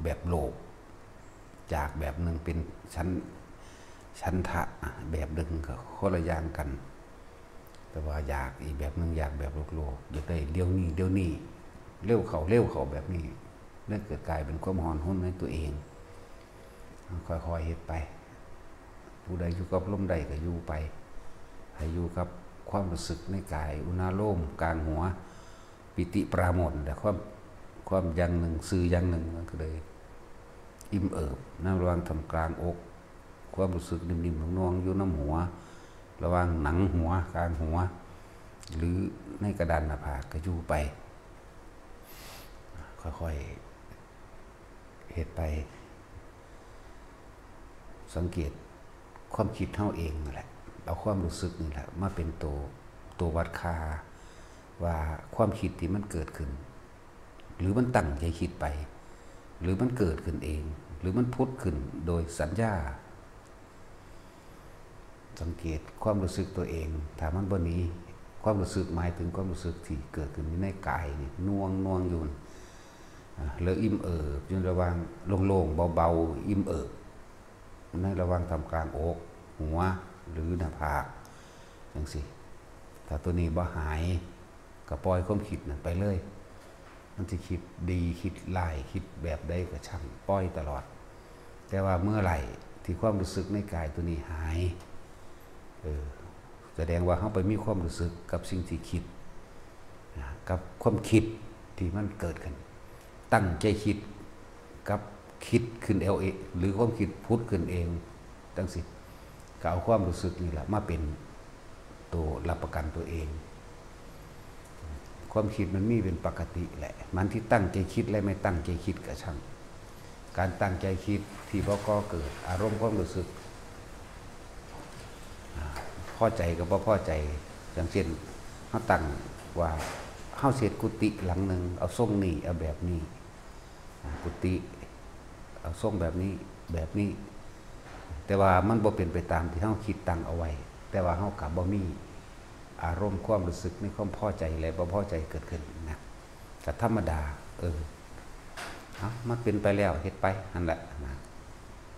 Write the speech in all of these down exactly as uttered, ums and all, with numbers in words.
แบบโลภ อยากแบบหนึ่งเป็นฉัน ฉันทะแบบหนึ่งก็คนละอย่างกัน แต่ว่าอยากอีกแบบหนึ่ง อยากแบบโลภๆ อยากได้เดี๋ยวนี้ เดี๋ยวนี้ เร็วเข้า เร็วเข้าแบบนี้ เลยเกิดกลายเป็นความฮ้อนฮนในตัวเอง ค่อยๆ เฮ็ดไป ผู้ใดอยู่กับลมได้ก็อยู่ไป ให้อยู่กับความรู้สึกในกาย อุณาโลมกลางหัว ปีติปราโมทย์ แต่ความ ความอย่างหนึ่ง ซื่ออย่างหนึ่ง มันก็เลยอิ่มเอิบ ในระหว่างท่ามกลางอก ความรู้สึกนิ่มๆ นวลๆ อยู่นำหัว ระหว่างหนังหัว กลางหัว หรือในกระดานหน้าผากก็อยู่ไป ค่อยๆ เฮ็ดไป สังเกตความคิดเฮาเองนั่นแหละ เอาความรู้สึกนี่แหละมาเป็นตัว ตัววัดค่า ว่าความคิดที่มันเกิดขึ้น หรือมันตั้งใจคิดไป หรือมันเกิดขึ้นเอง หรือมันผุดขึ้นโดยสัญญา สังเกตความรู้สึกตัวเอง ถ้ามันบ่หนี ความรู้สึกหมายถึงความรู้สึกที่เกิดขึ้นอยู่ในกายนี่ นวลๆ อยู่ อ่า แล้วอิ่มเอิบอยู่ระหว่างโล่งๆ เบาๆ อิ่มเอิบ ในระหว่างท่ามกลางอก หัว หรือหน้าผาก จั่งซี้ ถ้าตัวนี้บ่หาย ก็ปล่อยความคิดนั่นไปเลย มันสิคิดดี คิดร้าย คิดแบบใดก็ช่าง ปล่อยตลอด แต่ว่าเมื่อไหร่ที่ความรู้สึกในกายตัวนี้หาย เออ แสดงว่าเฮาไปมีความรู้สึกกับสิ่งที่คิด นะ กับความคิดที่มันเกิดขึ้น ตั้งใจคิด กับคิดขึ้นเอาเอง หรือความคิดผุดขึ้นเอง จั่งซี้ ก็เอาความรู้สึกนี่แหละมาเป็นตัวรับประกันตัวเอง ความคิดมันมีเป็นปกติแหละ มันที่ตั้งใจคิดและไม่ตั้งใจคิดก็ช่าง การตั้งใจคิดที่บ่ก่อเกิดอารมณ์ความรู้สึก อ่า พอใจกับบ่พอใจ อย่างเช่น เฮาตั้งว่าเฮาสิเฮ็ดกุฏิหลังหนึ่ง เอาทรงนี้ เอาแบบนี้ อ่า กุฏิ เอาทรงแบบนี้ แบบนี้ แต่ว่ามันบ่เป็นไปตามที่เฮาคิดตั้งเอาไว้ แต่ว่าเฮากลับบ่มีอารมณ์ความรู้สึกในความพอใจและบ่พอใจเกิดขึ้นนะ ก็ธรรมดา เออ เอ้า มันเป็นไปแล้ว เฮ็ดไป หั่นแหละนะ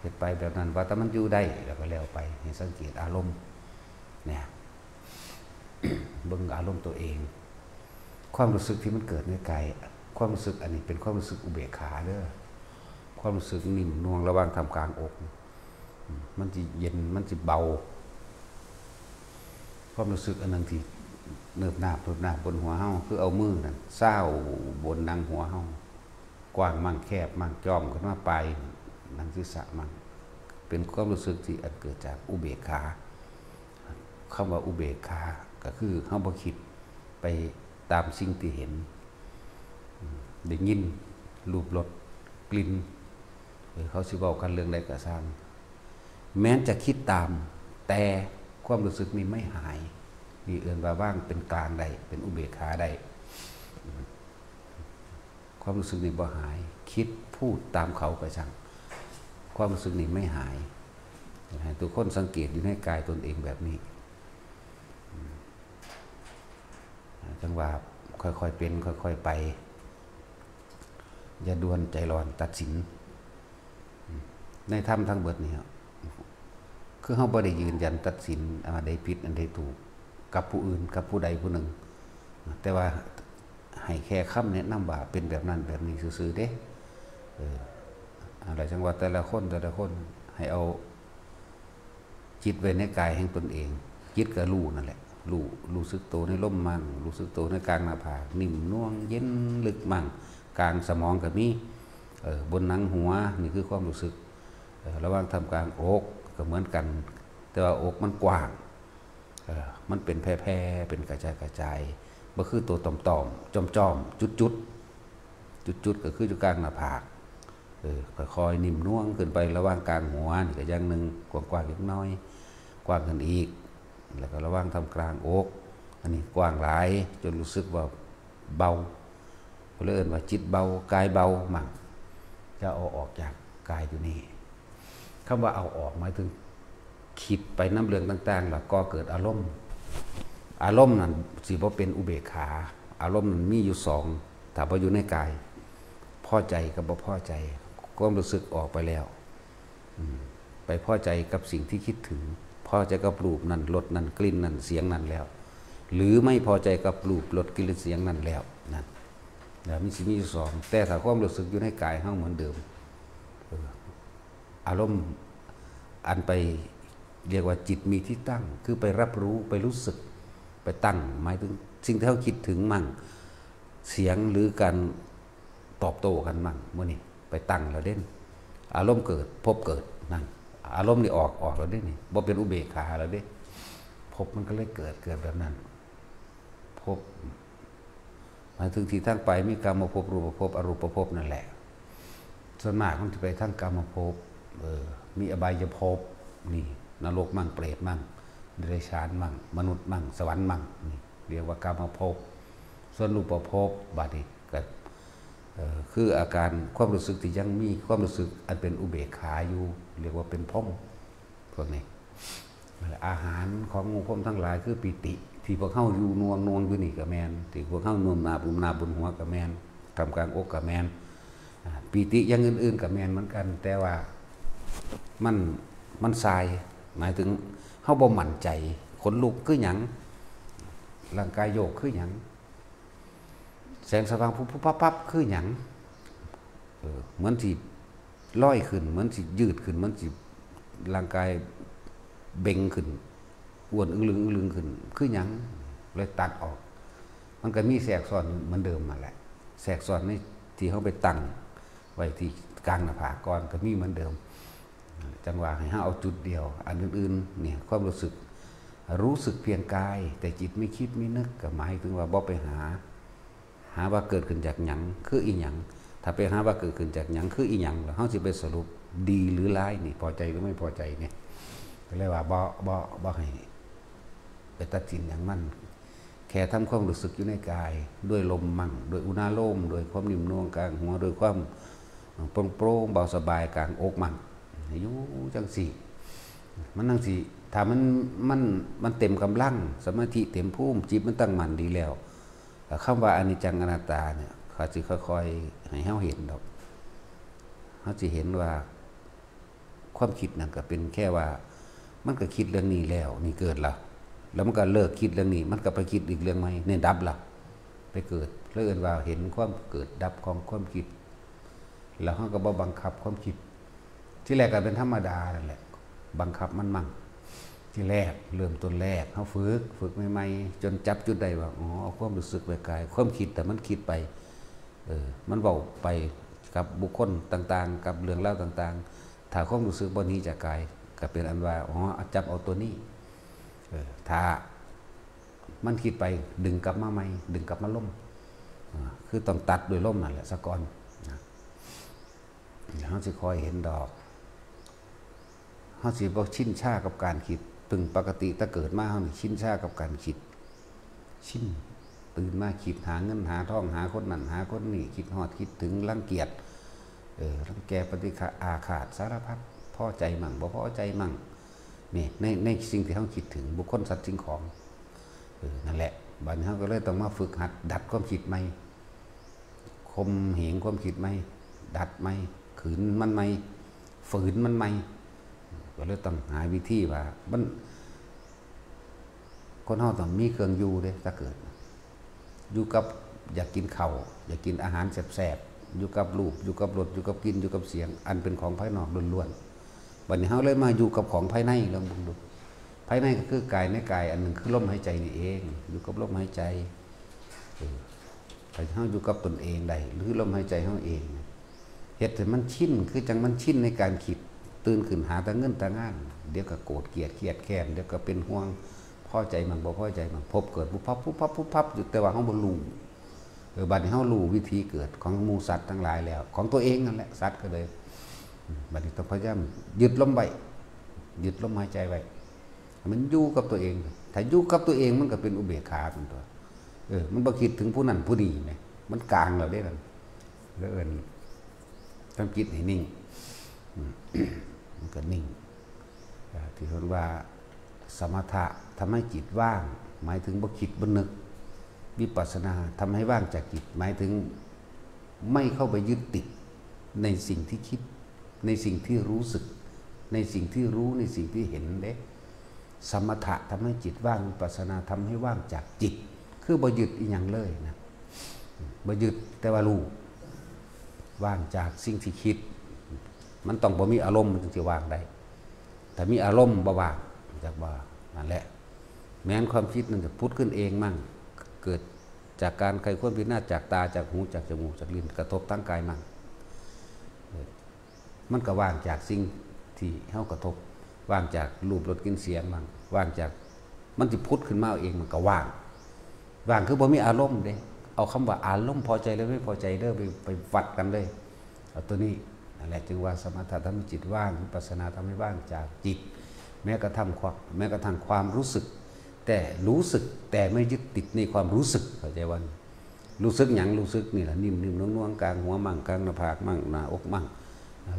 เฮ็ดไปแบบนั้น ว่าแต่มันอยู่ได้ แล้วก็แล้วไป ให้สังเกตอารมณ์ เนี่ย เบิ่งอารมณ์ตัวเอง ความรู้สึกที่มันเกิดในกาย ความรู้สึกอันนี้เป็นความรู้สึกอุเบกขาเด้อ ความรู้สึกนิ่มนวลระหว่างท่ามกลางอก อืม มันสิเย็น มันสิเบา ความรู้สึกอันหนึ่งที่เนิบนาบ เนิบนาบบนหัวเฮา คือเอามือนั่นซาวบนหนังหัวเฮา กว้างมั่งแคบมั่ง จ้อมขึ้นมาปลายหนังศีรษะมั่ง เป็นความรู้สึกที่อันเกิดจากอุเบกขา คำว่าอุเบกขาก็คือเฮาบ่คิดไปตามสิ่งที่เห็น อืม ได้ยิน รูป รส กลิ่น เออ เขาสิเว้ากันเรื่องใดก็ซ่าง แม้นจะคิดตาม แต่ความรู้สึกนี้ไม่หาย นี่เอิ้นว่าวางเป็นกลางได้ เป็นอุเบกขาได้ อืม ความรู้สึกนี้บ่หาย คิดพูดตามเขาไปช่าง ความรู้สึกนี้ไม่หาย ให้ทุกคนสังเกตอยู่ในกายตนเองแบบนี้ อืม จังว่าค่อยๆเป็น ค่อยๆไป อย่าด่วนใจร้อนตัดสิน ในธรรมทั้งเบิดนี่ คือเฮาบ่ได้ยืนยันตัดสินอันใดผิดอันใดถูก กับผู้อื่น กับผู้ใดผู้หนึ่ง แต่ว่าให้แค่คำแนะนำว่าเป็นแบบนั้นแบบนี้ซื่อๆเด้ เออ อะไรจังว่าแต่ละคน แต่ละคนให้เอา จิตไว้ในกายแห่งตนเอง จิตก็รู้นั่นแหละ รู้ รู้สึกโตในลมมั่ง รู้สึกโตในกลางหน้าผาก นิ่มนวลเย็นลึกมั่ง กลางสมองก็มี เออ บนหนังหัว นี่คือความรู้สึก เออ ระหว่างท่ามกลางอกก็เหมือนกัน แต่ว่าอกมันกว้าง เออ มันเป็นแพร่ๆ เป็นกระจายๆ บ่คือตัวต่อมๆ จ้อมๆ จุดๆ จุดๆ ก็คืออยู่กลางหน้าผาก เออ ค่อยๆ นิ่มนวลขึ้นไประหว่างกลางหัวนี่ก็อย่างหนึ่ง กว้างๆ เล็กน้อย กว้างขึ้นอีก แล้วก็ระหว่างท่ามกลางอก อันนี้กว้างหลายจนรู้สึกว่าเบา ก็เลยเอิ้นว่าจิตเบา กายเบามั่ง จะเอาออกจากกายอยู่นี่ คำว่าเอาออกหมายถึง คิดไปนำเรื่องต่างๆ แล้วก่อเกิดอารมณ์ อารมณ์นั่นสิบ่เป็นอุเบกขา อารมณ์นั่นมีอยู่สอง ถ้าบ่อยู่ในกาย พอใจกับบ่พอใจ ความรู้สึกออกไปแล้ว อืม ไปพอใจกับสิ่งที่คิดถึง พอใจกับรูปนั้น รสนั้น กลิ่นนั้น เสียงนั้นแล้ว หรือไม่พอใจกับรูป รส กลิ่น เสียงนั้นแล้ว นั่น แล้วมันสิมีอยู่สอง แต่ถ้าความรู้สึกอยู่ในกายเฮาเหมือนเดิม เออ อารมณ์อันไป เรียกว่าจิตมีที่ตั้ง คือไปรับรู้ ไปรู้สึก ไปตั้ง หมายถึงสิ่งที่เฮาคิดถึงมั่ง เสียงหรือการตอบโต้กันมั่ง มื้อนี้ไปตั้งแล้วเด้ อารมณ์เกิด ภพเกิด นั่น อารมณ์นี่ออก ออกแล้วเด้นี่ บ่เป็นอุเบกขาแล้วเด้ ภพมันก็เลยเกิด เกิดแบบนั้น ภพ หมายถึงที่ทางไปมีกามภพ รูปภพ อรูปภพนั่นแหละ ส่วนมากมันจะไปทางกามภพ เออ มีอบายภพ นี่ นรกมั่ง เปรตมั่ง เดรัจฉานมั่ง มนุษย์มั่ง สวรรค์มั่ง นี่ เรียกว่ากามภพ ส่วนรูปภพ บัดนี้ก็ เอ่อ คืออาการความรู้สึกที่ยังมีความรู้สึกอันเป็นอุเบกขาอยู่ เรียกว่าเป็นพรหม พวกนี้ อาหารของหมู่พรหมทั้งหลายคือปีติ ที่พวกเฮาอยู่นวงนวงอยู่นี่ก็แม่น ที่พวกเฮานุ่มหน้าบุมหน้าบนหัวก็แม่น ท่ามกลางอกก็แม่น อ่า ปีติอย่างอื่นๆก็แม่นเหมือนกัน แต่ว่ามัน มันส่าย หมายถึงเฮาบ่มั่นใจ ขนลุกคือหยัง ร่างกายโยกคือหยัง แสงสว่างพุบพุบพับพับคือหยัง เออ เหมือนสิลอยขึ้น เหมือนสิยืดขึ้น เหมือนสิร่างกายเบ่งขึ้น อ้วนอึ้งลึงอึ้งลึงขึ้น คือหยัง เลยตัดออก มันก็มีแทรกซ้อนเหมือนเดิมมาแหละ แทรกซ้อนในที่เฮาไปตั้งไว้ที่กลางหน้าผากก่อนก็มีเหมือนเดิม จังว่าให้เฮาเอาจุดเดียว อันอื่นๆ เนี่ย ความรู้สึก รู้สึกเพียงกาย แต่จิตไม่คิดไม่นึก ก็หมายถึงว่าบ่ไปหา หาว่าเกิดขึ้นจากหยัง คืออีหยัง ถ้าไปหาว่าเกิดขึ้นจากหยัง คืออีหยัง แล้วเฮาสิไปสรุปดีหรือร้ายนี่ พอใจหรือไม่พอใจเนี่ย ก็เลยว่าบ่ บ่ บ่ให้ไปตัดสินหยังมัน แค่ทำความรู้สึกอยู่ในกาย ด้วยลมมั่ง ด้วยอุณาโลม ด้วยความนิ่มนวลกลางหัว ด้วยความโปร่งๆ เบาสบายกลางอกมั่ง ให้อยู่จังซี่ มันจังซี่ ถ้ามัน มัน มันเต็มกำลัง สมาธิเต็มภูมิ จิตมันตั้งมั่นดีแล้ว คำว่าอนิจจังอนัตตาเนี่ย เขาสิค่อยๆ ให้เฮาเห็นดอก เฮาสิเห็นว่า ความคิดนั่นก็เป็นแค่ว่า มันก็คิดเรื่องนี้แล้ว นี่เกิดละ แล้วมันก็เลิกคิดเรื่องนี้ มันก็ไปคิดอีกเรื่องใหม่ นี่ดับละ ไปเกิด แล้วเอิ้นว่าเห็นความเกิดดับของความคิด แล้วเฮาก็บ่บังคับความคิด ที่แรกก็เป็นธรรมดานั่นแหละ บังคับมันมั่ง ที่แรก เริ่มต้นแรก เฮาฝึก ฝึกใหม่ๆ จนจับจุดได้ว่า อ๋อ เอาความรู้สึกไว้กาย ความคิดแต่มันคิดไป เออ มันเว้าไปกับบุคคลต่างๆ กับเรื่องราวต่างๆ ถ้าความรู้สึกบ่หนีจากกาย ก็เป็นอันว่า อ๋อ จับเอาตัวนี้ เออ ถ้ามันคิดไป ดึงกลับมาใหม่ ดึงกลับมาลม อ่า คือต้องตัดด้วยลมนั่นแหละซะก่อน นะ เฮาสิค่อยเห็นดอก เฮาสิบ่ชินชากับการคิด ซึ่งปกติแต่เกิดมาเฮานี่ชินชากับการคิด ชิน ตื่นมาคิดหาเงินหาทอง หาคนนั้นหาคนนี้ คิดฮอดคิดถึง รังเกียจ เออ รังแก ปฏิฆะ อาฆาต สารพัด พอใจมั่ง บ่พอใจมั่ง นี่ ใน ในสิ่งที่เฮาคิดถึง บุคคล สัตว์ สิ่งของ เออ นั่นแหละ บัดนี้เฮาก็เลยต้องมาฝึกหัดดัดความคิดใหม่ ข่มเหงความคิดใหม่ ดัดใหม่ ขืนมันใหม่ ฝืนมันใหม่ ก็เลยต้องหาวิธีว่า มัน คนเฮาต้องมีเครื่องอยู่เด้ ถ้าเกิด อยู่กับ อยากกินข้าว อยากกินอาหารแซ่บๆ อยู่กับรูป อยู่กับรส อยู่กับกลิ่น อยู่กับเสียง อันเป็นของภายนอกล้วนๆ บัดนี้เฮาเลยมาอยู่กับของภายใน ลองเบิ่งดู ภายในก็คือกาย ในกายอันหนึ่งคือลมหายใจนี่เอง อยู่กับลมหายใจ เออ ถ้าเฮาอยู่กับตนเองได้ หรือลมหายใจเฮาเอง เฮ็ดให้มันชิน คือจั่งมันชินในการคิด ตื่นขึ้นหาแต่เงินแต่งาน เดี๋ยวก็โกรธเกลียดเครียดแค้น เดี๋ยวก็เป็นห่วง พอใจมั่งบ่พอใจมั่ง ภพเกิดปุ๊บปั๊บปุ๊บปั๊บปุ๊บปั๊บอยู่ แต่ว่าเฮาบ่รู้ เออ บัดนี้เฮารู้วิธีเกิดของหมู่สัตว์ทั้งหลายแล้ว ของตัวเองนั่นแหละ สัตว์ก็เลย อืม บัดนี้ต้องพยายามยึดลมไว้ ยึดลมหายใจไว้ ให้มันอยู่กับตัวเอง ถ้าอยู่กับตัวเองมันก็เป็นอุเบกขาเป็นตัว เออ มันบ่คิดถึงผู้นั้นผู้นี้แหม มันกลางแล้วเด้นั่น แล้วเอิ้นทำจิตให้นิ่ง อืม มันก็นิ่ง อ่า ที่เพิ่นว่าสมถะทำให้จิตว่าง หมายถึงบ่คิดบ่นึก วิปัสสนาทำให้ว่างจากจิต หมายถึงไม่เข้าไปยึดติด ในสิ่งที่คิด ในสิ่งที่รู้สึก ในสิ่งที่รู้ ในสิ่งที่เห็นเด้ สมถะทำให้จิตว่าง วิปัสสนาทำให้ว่างจากจิต คือบ่ยึดอีหยังเลยนะ บ่ยึด แต่ว่ารู้ ว่างจากสิ่งที่คิด มันต้องบ่มีอารมณ์ มันจึงสิว่างได้ ถ้ามีอารมณ์บ่ว่าง จักว่า นั่นแหละ แม้นความคิดนั่นจะผุดขึ้นเองมั่ง เกิดจากการใคร่ครวญพิจารณาจากตา จากหู จากจมูก จากลิ้น กระทบทางกายมั่ง มันก็ว่างจากสิ่งที่เฮากระทบ ว่างจากรูป รส กลิ่น เสียงมั่ง ว่างจาก มันสิผุดขึ้นมาเอง มันก็ว่าง ว่างคือบ่มีอารมณ์เด้ เอาคำว่าอารมณ์พอใจหรือไม่พอใจเด้อ ไป ไปวัดกันเลย เอาตัวนี้ นั่นแหละจึงว่าสมถะทำให้จิตว่าง วิปัสสนาทำให้ว่างจากจิต แม้กระทั่งความ แม้กระทั่งความรู้สึก แต่รู้สึก แต่ไม่ยึดติดในความรู้สึก เข้าใจว่า รู้สึกหยัง รู้สึกนี่แหละ นิ่มๆ นวลๆ กลางหัวมั่ง กลางหน้าผากมั่ง หน้าอกมั่ง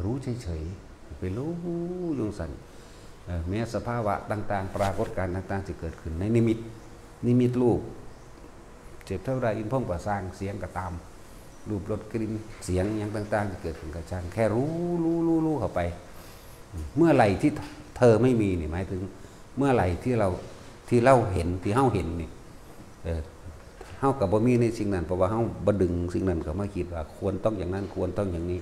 รู้เฉยๆ ไปรู้อยู่จั่งซั้น เอ่อ แม้สภาวะต่างๆ ปรากฏการณ์ต่างๆ ที่เกิดขึ้นในนิมิต นิมิตรูป เสพเท่าใด อินทร์พรหมก็ซ่าง เสียงก็ตาม รูป รส กลิ่น เสียงหยังต่างๆ ที่เกิดขึ้นก็ช่าง แค่รู้ รู้ รู้ รู้เข้าไป เมื่อไหร่ที่เธอไม่มีนี่ หมายถึง เมื่อไหร่ที่เรา ที่เราเห็น ที่เฮาเห็นนี่ เออ เฮาก็บ่มีในสิ่งนั้น เพราะว่าเฮาบ่ดึงสิ่งนั้นเข้ามาคิดว่าควรต้องอย่างนั้น ควรต้องอย่างนี้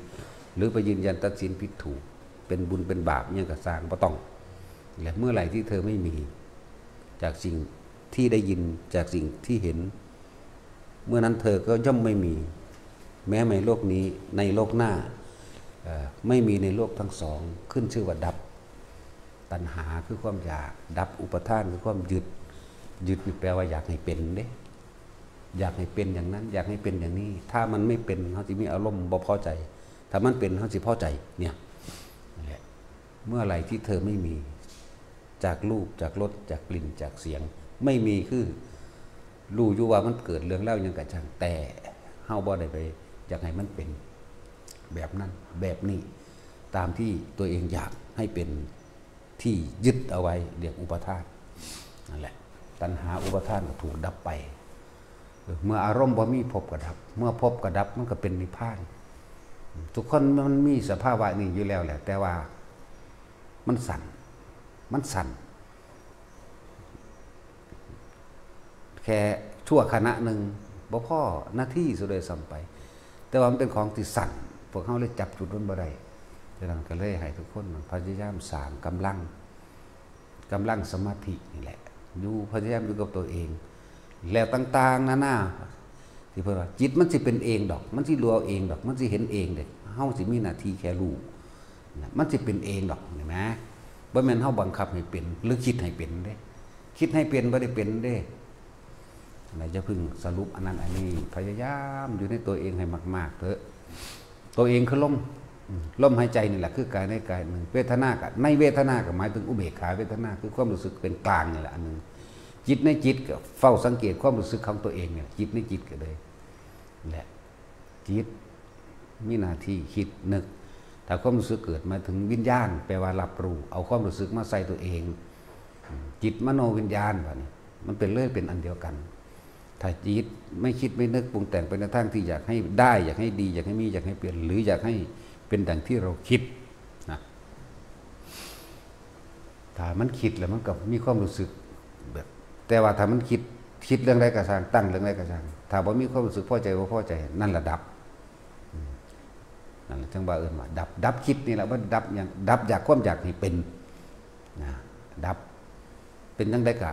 หรือไปยืนยันตัดสินผิดถูก เป็นบุญเป็นบาปอิหยังก็ซ่าง บ่ต้อง และเมื่อไหร่ที่เธอไม่มี จากสิ่งที่ได้ยิน จากสิ่งที่เห็น เมื่อนั้นเธอก็ย่อมไม่มี แม้ในโลกนี้ ในโลกหน้า เอ่อ ไม่มีในโลกทั้งสอง ขึ้นชื่อว่าดับ ตัณหาคือความอยาก ดับอุปาทานคือความยึด ยึดนี่แปลว่าอยากให้เป็นเด้ อยากให้เป็นอย่างนั้น อยากให้เป็นอย่างนี้ ถ้ามันไม่เป็น เฮาสิมีอารมณ์บ่พอใจ ถ้ามันเป็น เฮาสิพอใจ เนี่ย นั่นแหละ เมื่อไหร่ที่เธอไม่มี จากรูป จากรส จากกลิ่น จากเสียง ไม่มี คือ รู้อยู่ว่ามันเกิดเรื่องราวหยังก็ช่าง แต่เฮาบ่ได้ไปอยากให้มันเป็นแบบนั้น แบบนี้ ตามที่ตัวเองอยากให้เป็น ที่ยึดเอาไว้ เรียกอุปาทาน นั่นแหละ ตัณหาอุปาทานก็ถูกดับไป เมื่ออารมณ์บ่มี ภพก็ดับ เมื่อภพก็ดับ มันก็เป็นนิพพาน ทุกคนมันมีสภาวะนี้อยู่แล้วแหละ แต่ว่ามันสั้น มันสั้น แค่ชั่วขณะหนึ่ง บ่พอนาทีซะด้วยซ้ำไป แต่ว่ามันเป็นของที่สั้น พวกเฮาเลยจับจุดมันบ่ได้ ฉะนั้นก็เลยให้ทุกคนพยายามสร้างกำลัง กำลังสมาธินี่แหละ อยู่ พยายามอยู่กับตัวเอง แล้วต่างๆ นานา ที่เพิ่นว่า จิตมันสิเป็นเองดอก มันสิรู้เอาเองดอก มันสิเห็นเองเด้ เฮาสิมีหน้าที่แค่รู้ นะ มันสิเป็นเองดอก เห็นไหม บ่แม่นเฮาบังคับให้เป็น หรือคิดให้เป็นเด้ คิดให้เป็นบ่ได้เป็นเด้ นะ อย่าเพิ่งสรุปอันนั้นอันนี้ พยายามอยู่ในตัวเองให้มากๆ เถอะ ตัวเองคือลม อืม ลมหายใจนี่แหละคือกายในกายหนึ่ง เวทนาก็ ในเวทนาก็หมายถึงอุเบกขาเวทนา คือความรู้สึกเป็นกลางนี่แหละอันหนึ่ง จิตในจิตก็เฝ้าสังเกตความรู้สึกของตัวเองเนี่ย จิตในจิตก็เลย แหละ จิตมีหน้าที่คิดนึก ถ้าความรู้สึกเกิด หมายถึงวิญญาณ แปลว่ารับรู้ เอาความรู้สึกมาใส่ตัวเอง อืม จิตมโนวิญญาณ บัดนี้ มันเป็นเลยเป็นอันเดียวกัน ถ้าจิตไม่คิดไม่นึกปรุงแต่งไปในทางที่อยากให้ได้ อยากให้ดี อยากให้มี อยากให้เป็น หรืออยากให้เป็นดังที่เราคิดนะ ถ้ามันคิดแล้วมันก็มีความรู้สึกแบบ แต่ว่าถ้ามันคิด คิดเรื่องใดก็ช่าง ตั้งเรื่องใดก็ช่าง ถ้าบ่มีความรู้สึกพอใจบ่พอใจ นั่นละดับ อืม นั่นแหละจั่งว่าเอิ้นว่าดับ ดับคิดนี่แหละ ว่าดับหยัง ดับจากความอยากให้เป็น นะ ดับ เป็นจั่งใดก็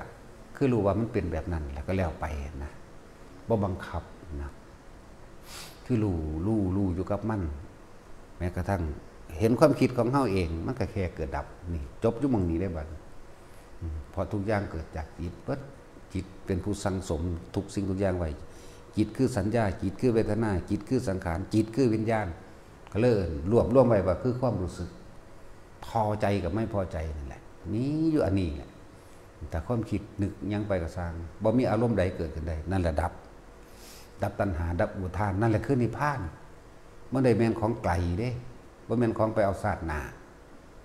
คือรู้ว่ามันเป็นแบบนั้น แล้วก็แล้วไปนะ บ่บังคับนะ คือรู้ รู้ รู้อยู่กับมัน แม้กระทั่งเห็นความคิดของเฮาเอง มันก็แค่เกิดดับ นี่ จบอยู่หม่องนี้ได้บัดนี้ อืม เพราะทุกอย่างเกิดจากจิตเบิด จิตเป็นผู้สั่งสมทุกสิ่งทุกอย่างไว้ จิตคือสัญญา จิตคือเวทนา จิตคือสังขาร จิตคือวิญญาณ ก็เลยรวบรวมไว้ว่าคือความรู้สึก พอใจกับไม่พอใจนั่นแหละ มีอยู่อันนี้แหละ แต่ความคิดนึกหยังไปก็ช่าง บ่มีอารมณ์ใดเกิดขึ้นได้ นั่นแหละดับ ดับตัณหา ดับอุปาทาน นั่นแหละคือนิพพาน บ่ได้แม่นของไกลเด้ บ่แม่นของไปเอาชาติหน้า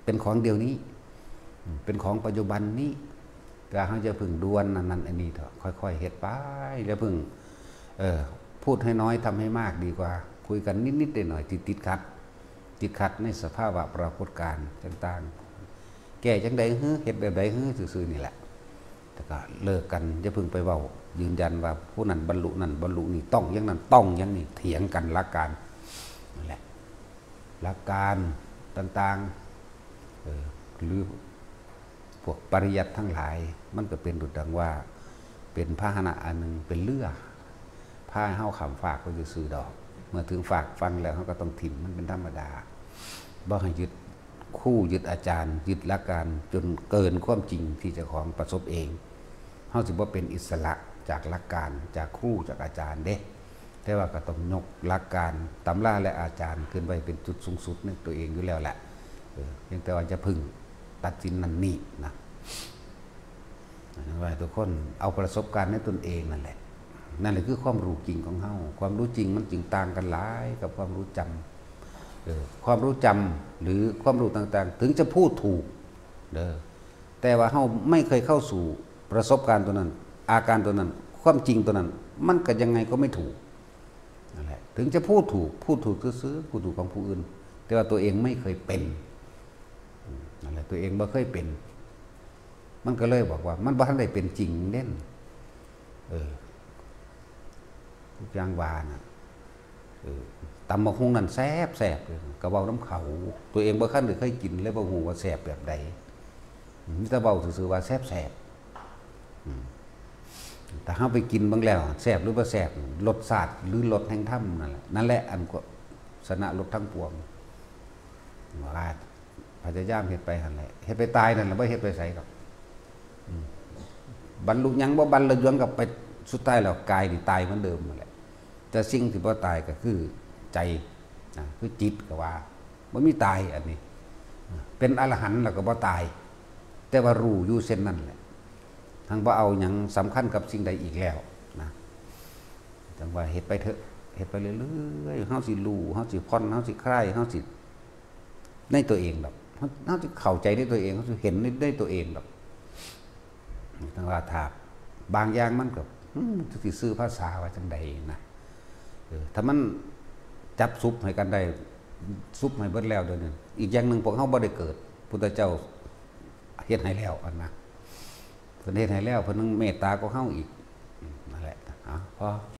เป็นของเดี๋ยวนี้ อืม เป็นของปัจจุบันนี้ แต่เฮาอย่าเพิ่งด่วนอันนั้นอันนี้เถาะ ค่อยๆ เฮ็ดไป อย่าเพิ่ง เอ่อ พูดให้น้อยทำให้มากดีกว่า คุยกันนิดๆ หน่อยๆ ที่ติดขัด ติดขัดในสภาวะปรากฏการณ์ต่างๆ แก้จั่งใดหื้อ เฮ็ดแบบใดหื้อ ซื่อๆ นี่แหละ แต่ก็เลิกกัน อย่าเพิ่งไปเว้า ยืนยันว่าผู้นั้นบรรลุนั่นบรรลุนี่ ต้องอย่างนั้นต้องอย่างนี้ เถียงกันหลักการ นั่นแหละ หลักการต่างๆ เออ หรือพวกปริยัติทั้งหลาย มันก็เป็นดุจดังว่า เป็นพาหนะอันหนึ่ง เป็นเรือ พาให้เฮาข้ามฟากไปซื่อๆ ดอก เมื่อถึงฟากฝั่งแล้ว เฮาก็ต้องถิ่ม มันเป็นธรรมดา บ่ให้ยึดครู ยึดอาจารย์ ยึดหลักการ จนเกินความจริงที่เจ้าของประสบเอง เฮาสิบ่เป็นอิสระจากหลักการ จากครู จากอาจารย์เด้ แต่ว่าก็ต้องยกหลักการ ตำราและอาจารย์ขึ้นไว้เป็นจุดสูงสุดในตัวเองอยู่แล้วแหละ เออ เพียงแต่ว่าจะพึ่งตัดสินนั่นนี่นะ ว่าทุกคนเอาประสบการณ์ในตนเองนั่นแหละ นั่นแหละคือความรู้จริงของเฮา ความรู้จริงมันจึงต่างกันหลายกับความรู้จำ เออ ความรู้จำหรือความรู้ต่างๆ ถึงจะพูดถูก เด้อ แต่ว่าเฮาไม่เคยเข้าสู่ประสบการณ์ตัวนั้น อาการตัวนั้น ความจริงตัวนั้น มันก็ยังไงก็ไม่ถูก นั่นแหละ ถึงจะพูดถูก พูดถูกซื่อๆ พูดถูกของผู้อื่น แต่ว่าตัวเองไม่เคยเป็น อืม นั่นแหละ ตัวเองบ่เคยเป็น มันก็เลยบอกว่า มันบ่ทันได้เป็นจริงเด้น เออ ทุกอย่างว่าน่ะ เออ ตำบักหุ่งนั่นแซ่บๆ เลย ก็เว้านำเขา ตัวเองบ่ทันได้เคยกิน เลยบ่ฮู้ว่าแซ่บแบบใด อืม มีแต่เว้าซื่อๆ ว่าแซ่บๆ อืม แต่เฮาไปกินเบิ่งแล้ว แซ่บหรือบ่แซ่บ รสชาติหรือรสแห่งธรรมนั่นแหละ นั่นแหละ อันก็ชนะรสทั้งปวง ว่าพยายามเฮ็ดไปหั่นแหละ เฮ็ดไปตายนั่นแหละ บ่เฮ็ดไปไสดอก อืม บรรลุหยังบ่บรรลุหยังก็ไป สุดท้ายแล้วกายนี่ตายเหมือนเดิมนั่นแหละ แต่สิ่งที่บ่ตายก็คือใจนะ คือจิตก็ว่า บ่มีตายอันนี้ เป็นอรหันต์แล้วก็บ่ตาย แต่ว่ารู้อยู่เช่นนั้นแหละ ทั้งบ่เอาหยังสำคัญกับสิ่งใดอีกแล้วนะ จั่งว่าเฮ็ดไปเถอะ เฮ็ดไปเรื่อยๆ เฮาสิรู้ เฮาสิผ่อน เฮาสิคลาย เฮาสิ ในตัวเองดอก เฮา เฮาสิเข้าใจในตัวเอง เฮาสิเห็นใน ในตัวเองดอก จั่งว่าถ้าบางอย่างมันก็ อืม สิสื่อภาษาว่าจั่งใดนะ เออ ถ้ามันจับสุบให้กันได้ สุบให้เบิดแล้วเดี๋ยวนี้ อีกอย่างหนึ่งพวกเฮาบ่ได้เกิด พุทธเจ้าเฮ็ดให้แล้วอันนะ เพิ่นเฮ็ดให้แล้ว เพิ่นยังเมตตากว่าเฮาอีก อืม นั่นแหละ เอา พอ